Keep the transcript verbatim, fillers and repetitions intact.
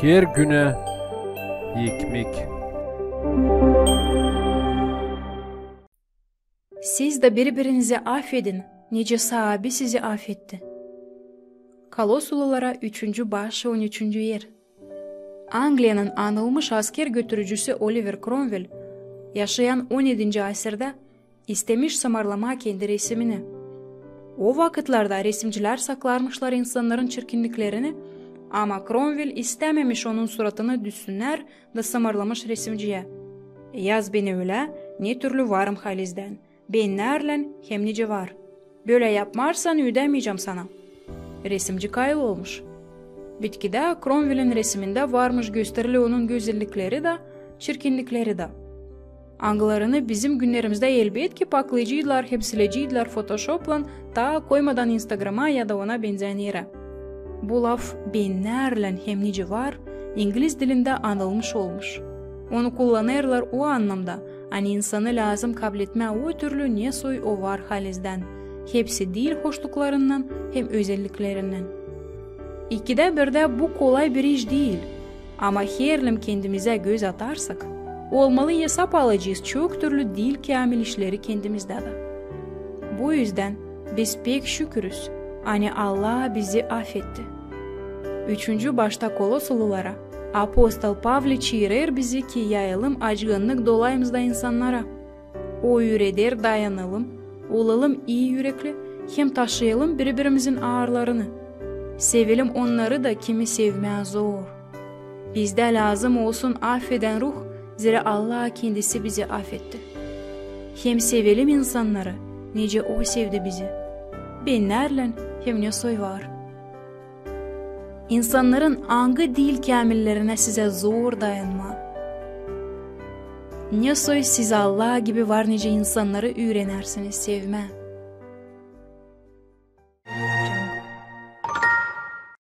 Her günä ekmek. Siz dä biri-birinizi afedin, nicä Saabi sizi afetti. Kolossalılara üçüncü baş, on üçüncü er. Angliyanın anılmış asker götürücüsü Oliver Kromvel, yaşayan on edinci asirdä, istemiş samarlamaa kendi resimini. O vakıtlarda resimcilär saklarmışlar insannarın çirkinliklerini, ama Kromvel istämemiş onun suratını düzsünnär da samarlamış resimciyä: "Yaz beni ölä, ne türlü varım halizdän. Bän neerlän hem nicä var. Bölä yapmarsan, üüdämeyecäm sana." Resimci kayıl olmuş. Bitkidä Kromvelin resimindä varmış gösterili onun gözellikleri dä, çirkinlikleri dä, angılarını bizim günnerimizdä, elbetki, paklayaceydılar hem sileceydilär fotoşoplan, taa koymadan Instagrama ya da ona benzän erä. Bu laf "bän neerlän hem nicä var" ingliz dilindä anılmış olmuş. Onu kullanêrlar o annamda, ani insanı lääzım kabletmää o türlü, ne soy o var halizdän, hepsi diil hoşluklarınnan hem özelliklerinnän. İkidä birdä bu kolay bir iş diil. Ama herliim kendimizä göz atarsak, olmalı, esap alacez çok türlü diil käämil işleri kendimizdä dä. Bu üzdän biz pek şükürüz, ani Allah bizi afetti. Üçüncü başta Kolossalılara apostol Pavli çaarêr bizi, ki yayalım acgınlık dolayımızda insannara. O üüreder dayanalım, olalım ii ürekli hem taşıyalım biri-birimizin aarlarını. Sevelim onnarı da, kimi sevmää zor. Bizdä lääzım olsun afedän ruh, zerä Allah kendisi bizi afetti. Hem sevelim insannarı, nicä O sevdi bizi. Bän neerlän hem ne soy var. İnsannarın angı diil käämillerinä sizä zor dayanmaa? Ne soy siz Allah gibi var nicä insannarı üürenärsiniz sevmää?